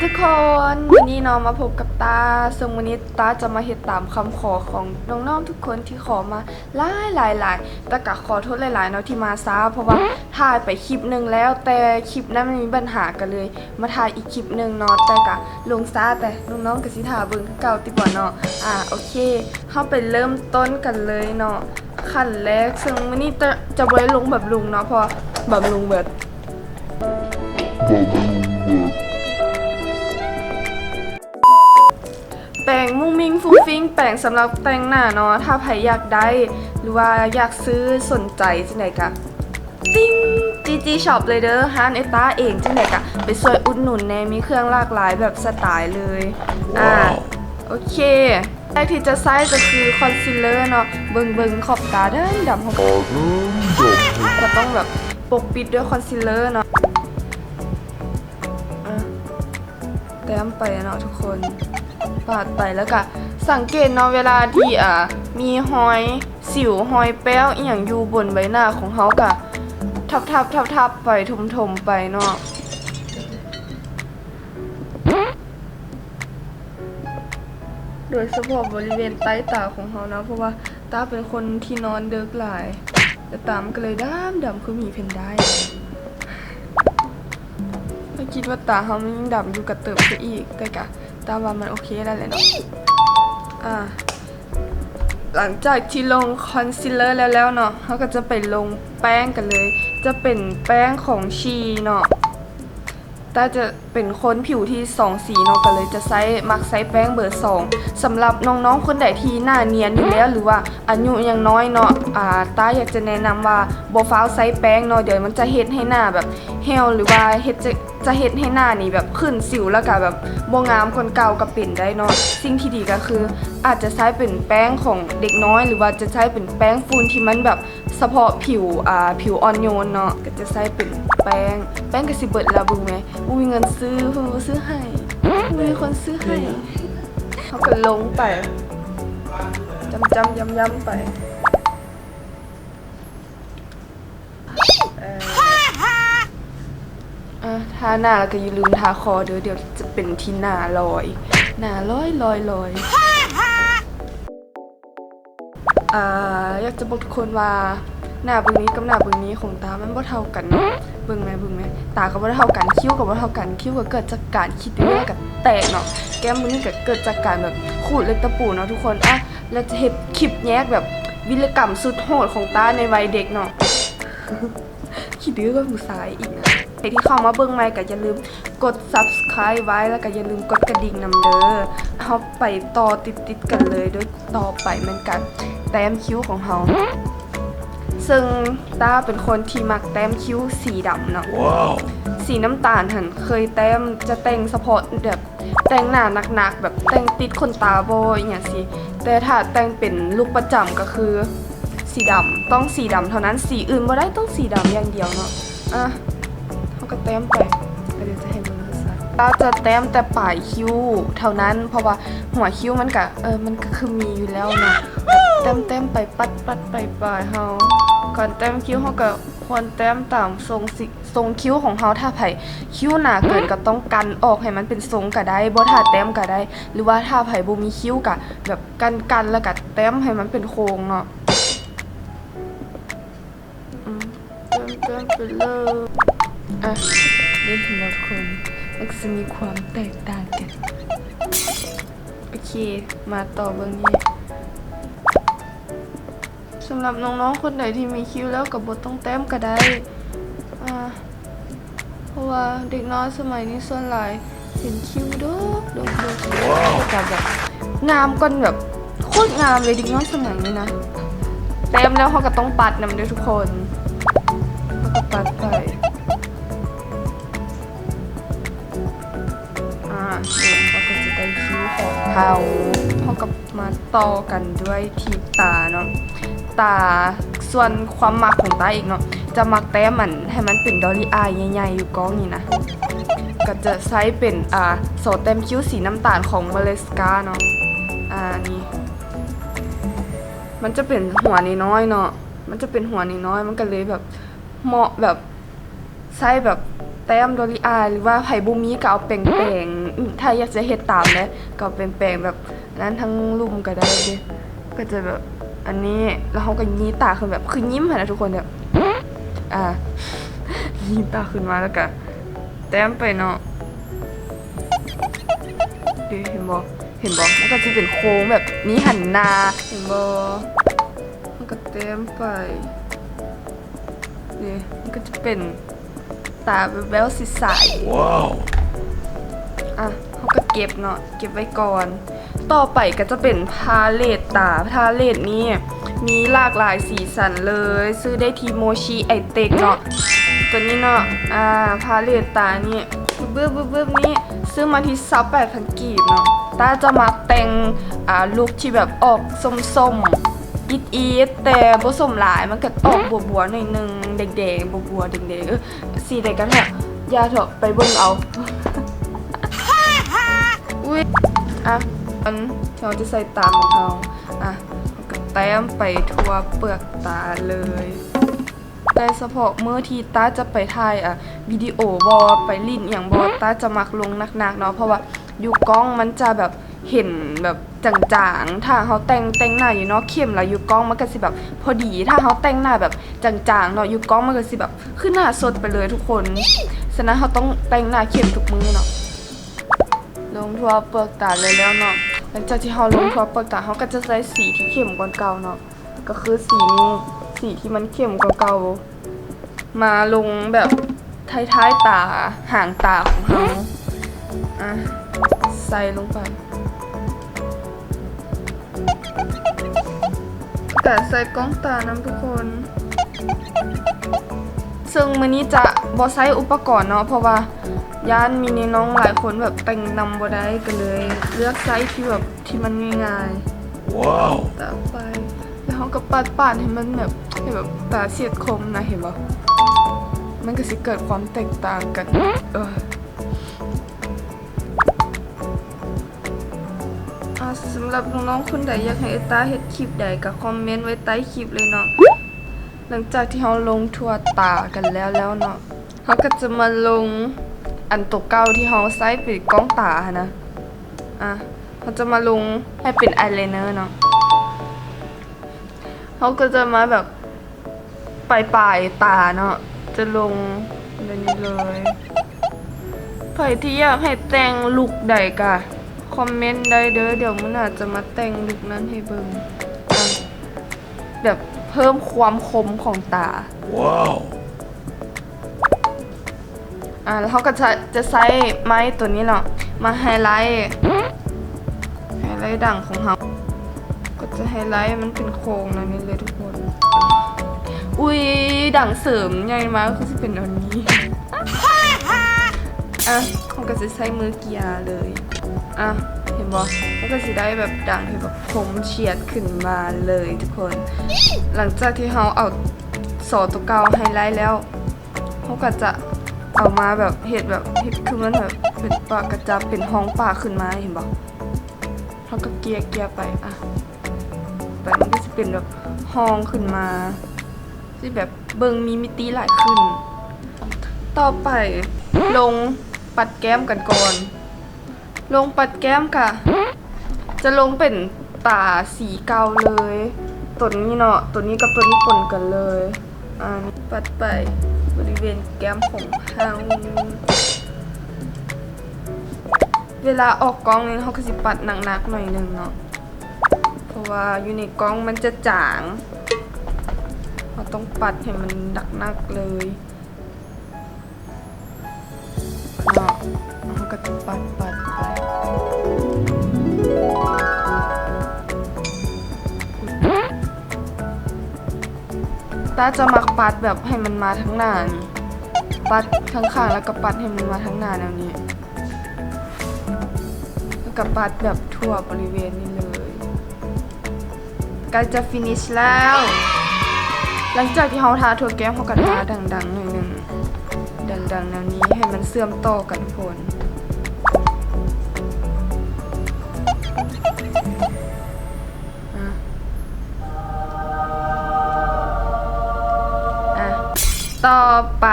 ທຸກຄົນ ມື້ນີ້ເນາະ ມາພົບກັບຕາ ເຊິ່ງມື້ນີ້ຕາຈະມາເຮັດຕາມຄຳຂໍຂອງນ້ອງໆທຸກຄົນທີ່ຂໍມາຫຼາຍໆໆ ແຕ່ກະຂໍໂທດຫຼາຍໆເນາະທີ່ມາຊ້າ ເພາະວ່າຖ່າຍໄປຄລິບໜຶ່ງແລ້ວ ແຕ່ຄລິບນັ້ນມັນມີບັນຫາ ກະເລີຍມາຖ່າຍອີກຄລິບໜຶ່ງເນາະ ແຕ່ກະລົງຊ້າ ແຕ່ນ້ອງໆກະຊິຖ້າເບິ່ງຄືເກົ່າຕິບໍເນາະ. ອາ ໂອເຄ ເຮົາໄປເລີ່ມຕົ້ນກັນເລີຍເນາະ ຂັ້ນແລກ ເຊິ່ງມື້ນີ້ຈະ ຈະບໍ່ໄດ້ລົງບຳລຸງເນາະ ເພາະວ່າບຳລຸງເບິດ. ແປງມຸ້ງມິ້ງຟຸ້ງຟິ້ງ ແປງສຳລັບແຕ່ງໜ້າເນາະ ຖ້າໃຜຢາກໄດ້ ຫຼືວ່າຢາກຊື້ ສົນໃຈຈັ່ງໃດກະ ຕິງ ຈີຈີຊັອບ ເລີຍເດີ ຮ້ານເອຕ້າເອງ ຈັ່ງໃດກະໄປຊ່ວຍອຸດໜູນແດ່ ມີເຄື່ອງຫຼາກຫຼາຍແບບສະໄຕເລີຍ. ອາ ໂອເຄ ແລກທີ່ຈະໃຊ້ກະຄືຄອນຊີລເລີເນາະ ເບິ່ງໆຂອບຕາດຳໆ ເຮົາກະຕ້ອງແບບປົກປິດດ້ວຍຄອນຊີລເລີເນາະ. ອາ ແຕ້ມໄປເນາະທຸກຄົນ ປາດໄປ ແລ້ວກະສັງເກດເນາະ ເວລາທີ່ ອາ ມີຮອຍສິວ ຮອຍແປ້ວອີ່ຫຍັງຢູ່ບົນໃບໜ້າຂອງເຮົາ ກະທັບໆໆໄປ ຖົມໆໄປເນາະ ໂດຍສະເພາະບໍລິເວນໃຕ້ຕາຂອງເຮົາເນາະ ເພາະວ່າຕາເປັນຄົນທີ່ນອນເດິກຫຼາຍ ແລ້ວຕາມັນກະເລີຍດຳໆຄືໝີແພນດ້າ. ຂ້ອຍຄິດວ່າຕາເຮົາມັນຍັງດຳຢູ່ກະເຕີບຊະອີກ ແຕ່ກະ ຕາວ່າມັນໂອເຄແລ້ວແຫຼະເນາະ. ອາ ຫຼັງຈາກທີ່ລົງຄອນຊີລເລີແລ້ວໆເນາະ ເຮົາກະຈະໄປລົງແປ້ງກັນເລີຍ ຈະເປັນແປ້ງຂອງຊີເນາະ. ຕາຈະເປັນຄົນຜິວທີ່ສອງສີເນາະ ກະເລີຍຈະໃຊ້ ມັກໃຊ້ແປ້ງເບີສອງ. ສຳລັບນ້ອງໆຄົນໃດທີ່ໜ້ານຽນຢູ່ແລ້ວ ຫຼືວ່າອາຍຸຍັງນ້ອຍເນາະ ອາ ຕາຢາກຈະແນະນຳວ່າບໍ່ຟ້າວໃຊ້ແປ້ງເນາະ ດຽວມັນຈະເຮັດໃຫ້ໜ້າແບບແຫ້ວ ຫຼືວ່າເຮັດ ຈະ ຈະເຮັດໃຫ້ໜ້ານີ້ແບບຂຶ້ນສິວ ແລ້ວກະແບບບໍ່ງາມກວ່າເກົ່າກະເປັນໄດ້ເນາະ. ສິ່ງທີ່ດີກະຄືອາດຈະໃຊ້ເປັນແປ້ງຂອງເດັກນ້ອຍ ຫຼືວ່າຈະໃຊ້ເປັນແປ້ງຝຸ່ນທີ່ມັນແບບ ສະເພາະຜິວ ອາ ຜິວອ່ອນໂຍນເນາະ ກະຈະໃຊ້ເປັນແປ້ງ ແປ້ງກະຊິເບິດລະ ເບິ່ງແມ ບໍ່ມີເງິນຊື້ ເພິ່ນບໍ່ຊື້ໃຫ້ ບໍ່ມີຄົນຊື້ໃຫ້ ເຮົາກະລົງໄປ ຈ້ຳໆ ຢ້ຳໆໄປ. ເອີ ອາ ທາໜ້າແລ້ວກະຢ່າລືມທາຄໍເດີ ດຽວຈະເປັນທີ່ໜ້າລອຍ ໜ້າລອຍໆໆ. ອາ ຢາກຈະບອກທຸກຄົນວ່າ ໜ້າເບິ່ງນີ້ກັບໜ້າເບິ່ງນີ້ຂອງຕາມັນບໍ່ເທົ່າກັນເນາະ. ເບິ່ງແມ ເບິ່ງແມ ຕາກະບໍ່ເທົ່າກັນ ຄິ້ວກະບໍ່ເທົ່າກັນ ຄິ້ວກະເກີດຈາກການຂີ້ເດື້ກະແຕກເນາະ ແກ້ມເບິ່ງນີ້ກະເກີດຈາກການແບບຂູດເຫຼັກຕະປູເນາະທຸກຄົນ. ອາ ແລ້ວຈະເຮັດຄລິບແຍກແບບວິລະກຳສຸດໂຫດຂອງຕາໃນໄວເດັກເນາະ. ຂີ້ດື້ກວ່າຜູ້ຊາຍອີກນະ. ໃຜທີ່ເຂົ້າມາເບິ່ງໃໝ່ກະຢ່າລືມກົດຊັບສະໄຄຣບ໌ໄວ້ ແລ້ວກະຢ່າລືມກົດກະດິ່ງນຳເດີ. ເຮົາໄປຕໍ່ຕິດໆກັນເລີຍ ໂດຍຕໍ່ໄປແມ່ນການແຕ້ມຄິ້ວຂອງເຮົາ ເຊິ່ງຕາເປັນຄົນທີ່ມັກແຕ້ມຄິ້ວສີດຳເນາະ. ສີນ້ຳຕານຫັ້ນເຄີຍແຕ້ມ ຈະແຕ່ງສະເພາະແບບ ແຕ່ງໜ້າໜັກໆ ແບບແຕ່ງຕິດຂົນຕາບໍ່ ອີ່ຫຍັງຊີ້ ແຕ່ຖ້າແຕ່ງເປັນລຸກປະຈຳກະຄືສີດຳ ຕ້ອງສີດຳເທົ່ານັ້ນ ສີອື່ນບໍ່ໄດ້ ຕ້ອງສີດຳຢ່າງດຽວເນາະ. ອາ ເຮົາກະແຕ້ມໄປ ກະດຽວຈະໃຫ້ເບິ່ງຊັດໆ. ຕາຈະແຕ້ມແຕ່ປາຍຄິ້ວເທົ່ານັ້ນ ເພາະວ່າຫົວຄິ້ວມັນກະ ເອີ ມັນກະຄືມີຢູ່ແລ້ວເນາະ ແຕ້ມໆໄປ ປັດໆໄປປາຍເຮົາ. ການແຕ້ມຄິ້ວເຮົາກະຄວນແຕ້ມຕາມຊົງ ຊົງຄິ້ວຂອງເຮົາ ຖ້າໃຜຄິ້ວໜາເກີນກະຕ້ອງກັ່ນອອກໃຫ້ມັນເປັນຊົງກະໄດ້ ບໍ່ຖ້າແຕ້ມກະໄດ້ ຫຼືວ່າຖ້າໃຜບໍ່ມີຄິ້ວກະແບບກັ່ນໆ ແລ້ວກະແຕ້ມໃຫ້ມັນເປັນໂຄ້ງເນາະ. ອືມ ແຕ້ມໆໄປເລີຍ. ອະ ໄດ້ເຫັນບໍ່ທຸກຄົນ ມັນກະຊິມີຄວາມແຕກຕ່າງກັນ. ໂອເຄ ມາຕໍ່ເບິ່ງນີ້. ສຳລັບນ້ອງໆຄົນໃດທີ່ມີຄິ້ວແລ້ວກະບໍ່ຕ້ອງແຕ້ມກະໄດ້ ອາ ເພາະວ່າເດັກນ້ອຍສະໄໝນີ້ສ່ວນຫຼາຍເຫັນຄິ້ວດົກໆ ແລ້ວກະແບບງາມກ່ອນແບບໂຄດງາມເລີຍ ເດັກນ້ອຍສະໄໝນີ້ນະ. ແຕ້ມແລ້ວເຮົາກະຕ້ອງປັດນຳເດີທຸກຄົນ ເຮົາກະປັດໄປ. ອາ ເຮົາກະຈະໄດ້ຄິ້ວຂອງເຮົາ ເຮົາກະມາຕໍ່ກັນດ້ວຍທີ່ຕາເນາະ ຕາ. ສ່ວນຄວາມມັກຂອງຕາອີກເນາະ ຈະມັກແຕ້ມອັນໃຫ້ມັນເປັນດອລລີອາຍໃຫຍ່ໆຢູ່ກ້ອງນີ້ນະ ກະຈະໃຊ້ເປັນ ອາ ໂສແຕ້ມຄິ້ວສີນ້ຳຕານຂອງເມເລສກາເນາະ. ອາ ນີ້ມັນຈະເປັນຫົວນ້ອຍໆເນາະ ມັນຈະເປັນຫົວນ້ອຍໆ ມັນກະເລີຍແບບເໝາະແບບ ໃຊ້ແບບ ແຕ້ມໂດລິອາຍ ຫຼືວ່າໃຜບໍ່ມີກໍເອົາແປງໆ ອືມ ຖ້າຢາກຈະເຮັດຕາມເດ້ ກໍເອົາແປງໆ ແບບນັ້ນທັງລຸ່ມກໍໄດ້ເດ້ ກໍຈະແບບອັນນີ້ ແລ້ວເຮົາກໍຍິ້ມຕາຂຶ້ນ ແບບຄືຍິ້ມຫັ້ນນະທຸກຄົນ ແບບ ອ່າ ຍິ້ມຕາຂຶ້ນມາ ແລ້ວກໍແຕ້ມໄປເນາະ ເດ້ ເຫັນບໍ່ ເຫັນບໍ່ ມັນກໍຈະເປັນໂຄ້ງແບບນີ້ຫັ້ນນາ ເຫັນບໍ່ ເຮົາກໍແຕ້ມໄປ ນີ້ ມັນກໍຈະເປັນຕາແບບແວວໃສໆ ວ້າວ ອ່ະ ເຮົາກໍເກັບເນາະ ເກັບໄວ້ກ່ອນ ຕໍ່ໄປກໍຈະເປັນພາເລັດຕາ ພາເລັດນີ້ມີຫຼາກຫຼາຍສີສັນເລີຍ ຊື້ໄດ້ທີ່ໂມຊິໄອເຕັກເນາະ ຕົວນີ້ເນາະ ອ່າ ພາເລັດຕານີ້ ບຶບໆໆ ນີ້ ຊື້ມາທີ່ຊາວແປດພັນກີບເນາະ ຕາຈະມັກແຕ່ງ ອ່າ ລຸກທີ່ແບບອອກສົ້ມໆ ອິດໆ ແຕ່ບໍ່ສົ້ມຫຼາຍ ມັນກໍອອກບົວໆ ໜ້ອຍໜຶ່ງ ແດງໆ ບົວໆ ແດງໆ ເອີ ສີໃດກໍເຖາະ ຢ່າເຖາະ ໄປເບິ່ງເອົາ ອຸ້ຍ ອ່ະ ອັນ ເຮົາຈະໃສ່ຕາຂອງເຮົາ ອ່ະ ເຮົາກໍແຕ້ມໄປທົ່ວເປືອກຕາເລີຍ ແຕ່ສະເພາະມື້ທີ່ຕາຈະໄປຖ່າຍ ອ່າ ວິດີໂອບໍ ໄປຫຼິ້ນອີ່ຫຍັງບໍ ຕາຈະມັກລົງໜັກໆ ເນາະ ເພາະວ່າຢູ່ກ້ອງມັນຈະແບບເຫັນແບບຈາງໆ ຖ້າເຮົາແຕ່ງ ແຕ່ງໜ້າຢູ່ນອກເຂັມ ແລ້ວຢູ່ກ້ອງມັນກໍຊິແບບພໍດີ ຖ້າເຮົາແຕ່ງໜ້າແບບຈາງໆ ເນາະ ຢູ່ກ້ອງມັນກໍຊິແບບຄືໜ້າສົດໄປເລີຍທຸກຄົນ ສະນັ້ນເຮົາຕ້ອງແຕ່ງໜ້າເຂັມທຸກມື້ເນາະ ລົງທົ່ວເປືອກຕາແລ້ວໆ ເນາະ ຫຼັງຈາກທີ່ເຮົາລົງທົ່ວເປືອກຕາ ເຮົາກໍຈະໃສ່ສີທີ່ເຂັ້ມກວ່າເກົ່າເນາະ ກໍຄືສີນີ້ ສີທີ່ມັນເຂັ້ມກວ່າເກົ່າ ມາລົງແບບທ້າຍໆ ຕາ ຫາງຕາຂອງເຮົາ ອ່ະ ໃສ່ລົງໄປ ແລ້ວກະໃສ່ກ້ອງຕານຳທຸກຄົນ ເຊິ່ງມື້ນີ້ຈະບໍ່ໃຊ້ອຸປະກອນເນາະ ເພາະວ່າຢ້ານມີນ້ອງໆ ຫຼາຍຄົນແບບແຕ່ງນຳບໍ່ໄດ້ ກໍເລີຍເລືອກໃຊ້ທີ່ແບບ ທີ່ມັນງ່າຍໆ ວ້າວ ຕາໄປ ແລ້ວເຮົາກໍປາດໆ ໃຫ້ມັນແບບ ໃຫ້ແບບຕາສຽດຄົມນະ ເຫັນບໍ່ ມັນກໍຊິເກີດຄວາມແຕກຕ່າງກັນ ເອີ ອ່າ ສຳລັບນ້ອງໆ ຄົນໃດຢາກໃຫ້ເອຕາເຮັດຄລິບໃດ ກໍຄອມເມັນໄວ້ໃຕ້ຄລິບເລີຍເນາະ ຫຼັງຈາກທີ່ເຮົາລົງທົ່ວຕາກັນແລ້ວແລ້ວເນາະ ເຮົາກໍຈະມາລົງອັນໂຕເກົ່າທີ່ເຮົາໃຊ້ເປັນກ້ອງຕາຫັ້ນນະ ອ່ະ ເຮົາຈະມາລົງໃຫ້ເປັນອາຍໄລເນີເນາະ ເຮົາກໍຈະມາແບບປາຍໆ ຕາເນາະ ຈະລົງແບບນີ້ເລີຍ ໃຜທີ່ຢາກໃຫ້ແຕ່ງລຸກໃດກະຄອມເມັນໄດ້ເດີ ດຽວມື້ໜ້າຈະມາແຕ່ງລຸກນັ້ນໃຫ້ເບິ່ງ ອ່ະ ແບບເພີ່ມຄວາມຄົມຂອງຕາ ວ້າວ ອ່າ ແລ້ວເຮົາກໍຈະ ຈະໃຊ້ໄມ້ຕົວນີ້ເນາະ ມາໄຮໄລ ໄຮໄລດັງຂອງເຮົາ ກໍຈະໄຮໄລມັນເປັນໂຄ້ງແນວນີ້ເລີຍທຸກຄົນ ອຸ້ຍ ດັງເສີມໃຫຍ່ມາ ຄືຊິເປັນແນວນີ້ ອ່ະ ເຮົາກໍຈະໃຊ້ມືເກຍເລີຍ ອ່ະ ເຫັນບໍ່ ມັນກໍຊິໄດ້ແບບດັງທີ່ແບບຄົມສຽດຂຶ້ນມາເລີຍທຸກຄົນ ຫຼັງຈາກທີ່ເຮົາເອົາ ສໍໂຕເກົ່າໄຮໄລແລ້ວ ເຮົາກໍຈະເອົາມາແບບເຮັດແບບ ເຮັດຄືມັນແບບເປັນປາກກະຈັບ ເປັນຮ່ອງປາກຂຶ້ນມາ ເຫັນບໍ່ ເຮົາກໍເກຍ ເກຍໄປ ອ່ະ ໄປ ມັນກໍຊິເປັນແບບຮ່ອງຂຶ້ນມາ ຊິແບບເບິ່ງມີມິຕິຫຼາຍຂຶ້ນ ຕໍ່ໄປລົງປັດແກ້ມກັນກ່ອນ ລົງປັດແກ້ມກະຈະລົງເປັນຕາສີເກົ່າເລີຍ ຕົວນີ້ເນາະ ຕົວນີ້ກັບຕົວນີ້ປົນກັນເລີຍ ອ່າ ປັດໄປບໍລິເວນແກ້ມຂອງເຮົາ ເວລາອອກກ້ອງນີ້ເຮົາກໍຊິປັດໜັກໆ ໜ້ອຍໜຶ່ງເນາະ ເພາະວ່າຢູ່ໃນກ້ອງມັນຈະຈາງ ເຮົາຕ້ອງປັດໃຫ້ມັນໜັກໆ ເລີຍ ເນາະ ເຮົາກໍຈະປັດໆ ໄປ ຕາຈະມັກປັດແບບໃຫ້ມັນມາທາງໜ້ານີ້ ປັດຂ້າງໆ ແລ້ວກໍປັດໃຫ້ມັນມາທາງໜ້າແນວນີ້ ແລ້ວກໍປັດແບບທົ່ວບໍລິເວນນີ້ເລີຍ. ໃກ້ຈະຟິນິຊແລ້ວ. ຫຼັງຈາກທີ່ເຮົາທາທົ່ວແກ້ມ ເຮົາກໍທາດັງໆ ໜ້ອຍໜຶ່ງ ດັງໆ ແນວນີ້ ໃຫ້ມັນເຊື່ອມຕໍ່ກັນທຸກຄົນ. ອ່ະ ອ່ະ. ຕໍ່ໄປ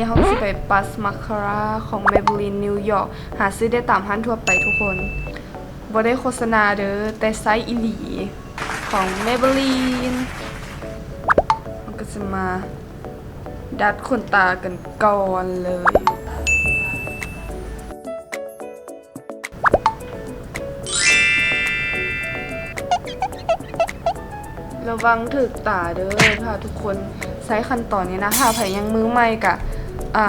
ເຮົາຊິໄປປັດມາສຄາຣາຂອງ Maybelline New York ຫາຊື້ໄດ້ຕາມຮ້ານທົ່ວໄປທຸກຄົນ. ບໍ່ໄດ້ໂຄສະນາເດີ ແຕ່ໃຊ້ອີ່ຫຼີ ຂອງ Maybelline. ເຮົາກໍຈະມາດັດຂົນຕາກັນກ່ອນເລີຍ. ລະວັງຖືກຕາເດີ ຖ້າທຸກຄົນໃຊ້ຂັ້ນຕອນນີ້ນະ. ຖ້າໃຜຍັງມືໃໝ່ກະ ອ່ະ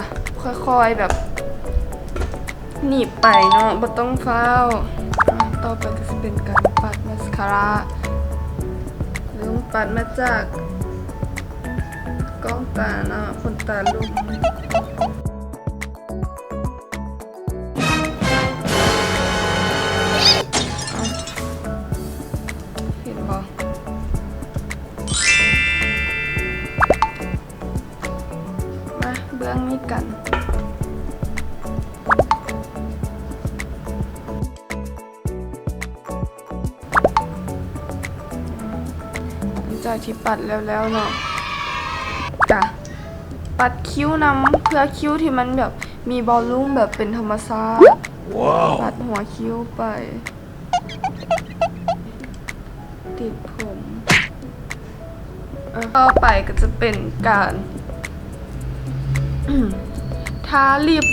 ຄ່ອຍໆແບບໜີບໄປເນາະ ບໍ່ຕ້ອງຟ້າວ. ອ່ະ ຕໍ່ໄປກໍຊິເປັນການປັດມາສຄາຣາ. ເລີ່ມປັດມາຈາກກ້ອງຕາເນາະ ຂົນຕາລຸ່ມ. ເຫັນບໍ່? ມາເບື້ອງນີ້ກັນ. ຫຼັງຈາກທີ່ປັດແລ້ວໆເນາະ ກະປັດຄິ້ວນຳ ເພື່ອຄິ້ວທີ່ມັນແບບມີວໍລຸ່ມແບບເປັນທຳມະຊາດ. ວ້າວ ປັດຫົວຄິ້ວໄປ ຕິດຜົມ. ອ່ະ ຕໍ່ໄປກໍຈະເປັນການທາລິບ.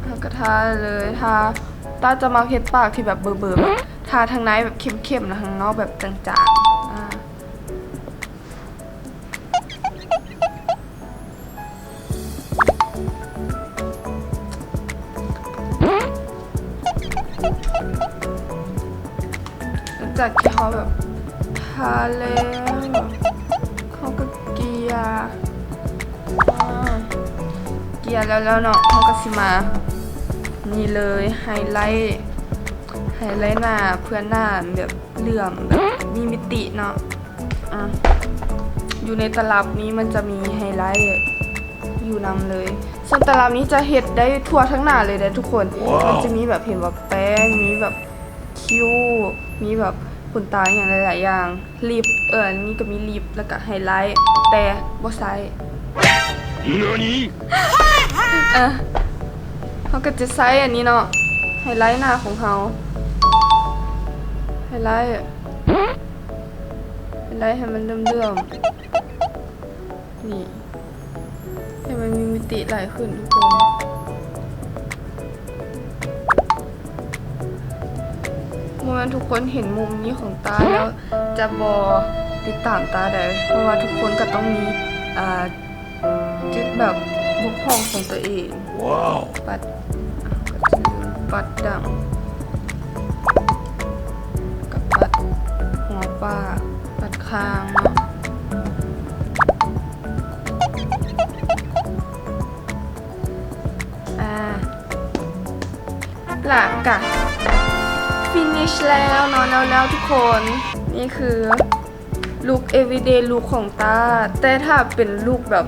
ເຮົາກໍທາເລີຍ ທາ ຕາຈະມັກເຮັດປາກທີ່ແບບເບີໆ ແບບທາທາງໃນແບບເຂັ້ມໆ ແລ້ວທາງນອກແບບຈາງໆ. ອ່າ ຫຼັງຈາກທີ່ເຮົາແບບທາແລ້ວ ເຮົາກໍເກຍ ອ່າ ເກຍແລ້ວໆເນາະ ເຮົາກໍຊິມານີ້ເລີຍ ໄຮໄລ ໄຮໄລໜ້າ ເພື່ອໜ້າແບບເຫຼື້ອມ ແບບມີມິຕິເນາະ. ອ່າ ຢູ່ໃນຕະລັບນີ້ມັນຈະມີໄຮໄລຢູ່ນຳເລີຍ ເຊິ່ງຕະລັບນີ້ຈະເຮັດໄດ້ທົ່ວທັງໜ້າເລີຍເດ້ທຸກຄົນ. ມັນຈະມີແບບ ເຫັນບໍ່ ແປ້ງ ມີແບບຄິ້ວ ມີແບບຂົນຕາ ອີ່ຫຍັງຫຼາຍໆຢ່າງ ລິບ ເອີ ອັນນີ້ກໍມີລິບ ແລ້ວກໍໄຮໄລ ແຕ່ບໍ່ໃຊ້. ເອີ ເຮົາກໍຈະໃຊ້ອັນນີ້ເນາະ ໄຮໄລໜ້າຂອງເຮົາ ໄຮໄລ ໄຮໄລໃຫ້ມັນເຫຼື້ອມໆ ນີ້ ໃຫ້ມັນມີມິຕິຫຼາຍຂຶ້ນທຸກຄົນ. ບໍ່ແມ່ນທຸກຄົນເຫັນມຸມນີ້ຂອງຕາແລ້ວຈະບໍ່ຕິດຕາມຕາໃດ ເພາະວ່າທຸກຄົນກໍຕ້ອງມີ ອ່າ ຈຸດແບບບົກຜ່ອງຂອງຕົວເອງ. ວ້າວ ປັດ ອ່ະ ກໍຈະມີປັດດັງ ກັບປັດຫົວປາກ ປັດຄາງເນາະ. ອ່າ ລະກະຟິນິຊແລ້ວເນາະ ແລ້ວໆທຸກຄົນ ນີ້ຄືລຸກ everyday look ຂອງຕາ. ແຕ່ຖ້າເປັນລຸກແບບ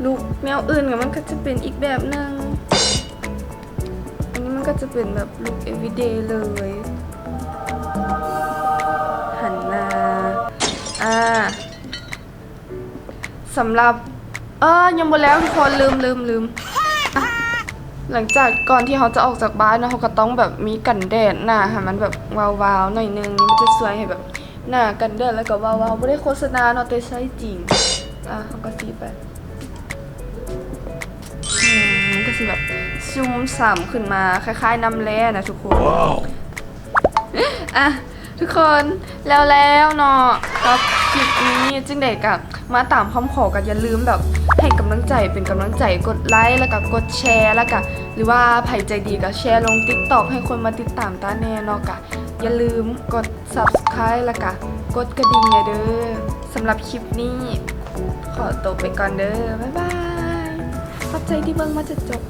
ລຸກແນວອື່ນ ມັນກໍຈະເປັນອີກແບບໜຶ່ງ. ອັນນີ້ມັນກໍຈະເປັນແບບລຸກ everyday ເລີຍ ຫັນໜ້າ ອ່າ ສຳລັບ ເອີ ຍັງບໍ່ແລ້ວທຸກຄົນ ລືມ ລືມ ລືມ. ຫຼັງຈາກ ກ່ອນທີ່ເຮົາຈະອອກຈາກບ້ານເນາະ ເຮົາກໍຕ້ອງແບບມີກັນແດດໜ້າໃຫ້ມັນແບບວາວໆໜ້ອຍໜຶ່ງ ມັນຈະຊ່ວຍໃຫ້ແບບໜ້າກັນແດດ ແລ້ວກໍວາວໆ. ບໍ່ໄດ້ໂຄສະນາເນາະ ແຕ່ໃຊ້ຈິງ. ອ່າ ເຮົາກໍສີໄປ ອືມ ມັນກໍຊິແບບຊຸ່ມຊ່ຳຂຶ້ນມາ ຄ້າຍໆນ້ຳແລ່ນະທຸກຄົນ. ວ້າວ ອ່ະ ທຸກຄົນ ແລ້ວໆເນາະ ກັບຄລິບນີ້ ຈັ່ງໃດກໍມາຕາມຄຳຂໍ ກໍຢ່າລືມແບບໃຫ້ກຳລັງໃຈ ເປັນກຳລັງໃຈ ກົດໄລ ແລ້ວກໍກົດແຊ ແລ້ວກໍ ຫຼືວ່າໃຜໃຈດີກໍແຊລົງ TikTok ໃຫ້ຄົນມາຕິດຕາມຕາແດ່ເນາະ. ກໍຢ່າລືມກົດ Subscribe ແລ້ວກໍກົດກະດິ່ງແດ່ເດີ. ສຳລັບຄລິບນີ້ ຂໍຕົວໄປກ່ອນເດີ ບາຍບາຍ. ຂອບໃຈທີ່ເບິ່ງມາຈົນຈົບ.